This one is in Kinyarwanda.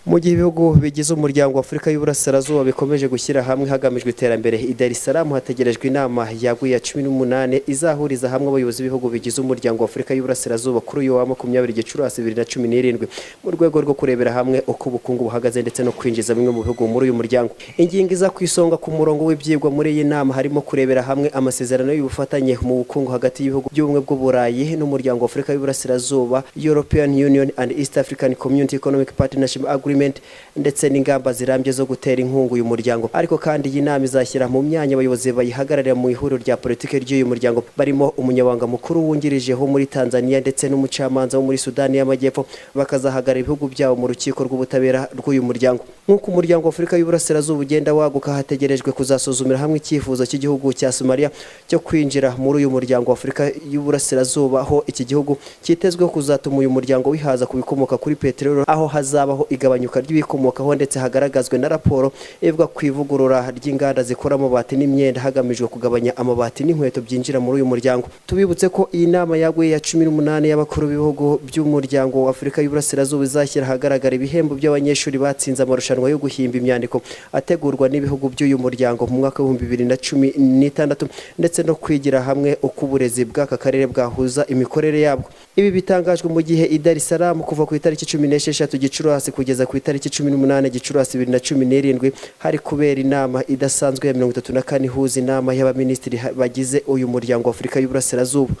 Mu gihe ibihugu bigize Umuryango wa Afurika y'Uburasirazuba bikomeje gushyira hamwe hagamijwe iterambere, i Dar es Salaam hategerejwe inama yaguye ya 18 izahuriza hamwe abayobozi b'ibihugu bigize Umuryango wa Afurika y'Uburasirazuba kuri uyu wa 20 Gicurasi 2017, mu rwego rwo kurebera hamwe uko ubukungu buhagaze ndetse no kwinjiza bimwe mu bihugu muri uyu muryango. Ingingo iza ku isonga ku murongo w'ibyigwa muri iyi nama harimo kurebera hamwe amasezerano y'ubufatanye mu bukungu hagati y'ibihugu by'Ubumwe bw'Uburayi n'Umuryango wa Afurika y'Uburasirazuba, European Union and East African Community Economic Partnership Agreement, ndetse n'ingamba zirambye zo gutera inkunga uyu muryango. Ariko kandi iyi nama izashyira mu myanya abayobozi bayihagararira mu ihuriro rya politiki ry'uyu muryango, barimo umunyamabanga mukuru wungirije wo muri Tanzania ndetse n'umucamanza wo muri Sudani y'Amajyepfo, bakazahagarara ibihugu byabo mu rukiko rw'ubutabera rw'uyu muryango. Nk'uko Umuryango wa Afurika y'Uburasirazuba ugenda waguka, hategerejwe kuzasuzumira hamwe icyifuzo cy'igihugu cya Somalia cyo kwinjira muri uyu Muryango wa Afurika y'Uburasirazuba, aho iki gihugu cyitezweho kuzatuma uyu muryango wihaza ku bikomoka kuri peteroli, aho hazabaho igabanyuka ry'ibikomokaho, ndetse hagaragazwe na raporo ivuga ku ivugurura ry'inganda zikora amabati n'imyenda hagamijwe kugabanya amabati n'inkweto byinjira muri uyu muryango. Tubibutse ko iyi nama yaguye ya 18 y'abakuru b'ibihugu by'Umuryango wa Afurika y'Uburasirazuba izashyira ahagaragara ibihembo by'abanyeshuri batsinze amarushanwa yo guhimba imyandiko ategurwa n'ibihugu by'uyu muryango mu mwaka w'2016, ndetse no kwigira hamwe uko uburezi bw'aka karere bwahuza imikorere yabwo. Ibi bitangajwe mu gihe i Dar es Salaam kuva ku itariki 16 Gicurasi kugeza ku itariki 18 Gicurasi 2017 hari kubera inama idasanzwe ya 34 ihuza inama y'abaminisitiri bagize uyu Muryango wa Afurika y'Uburasirazuba.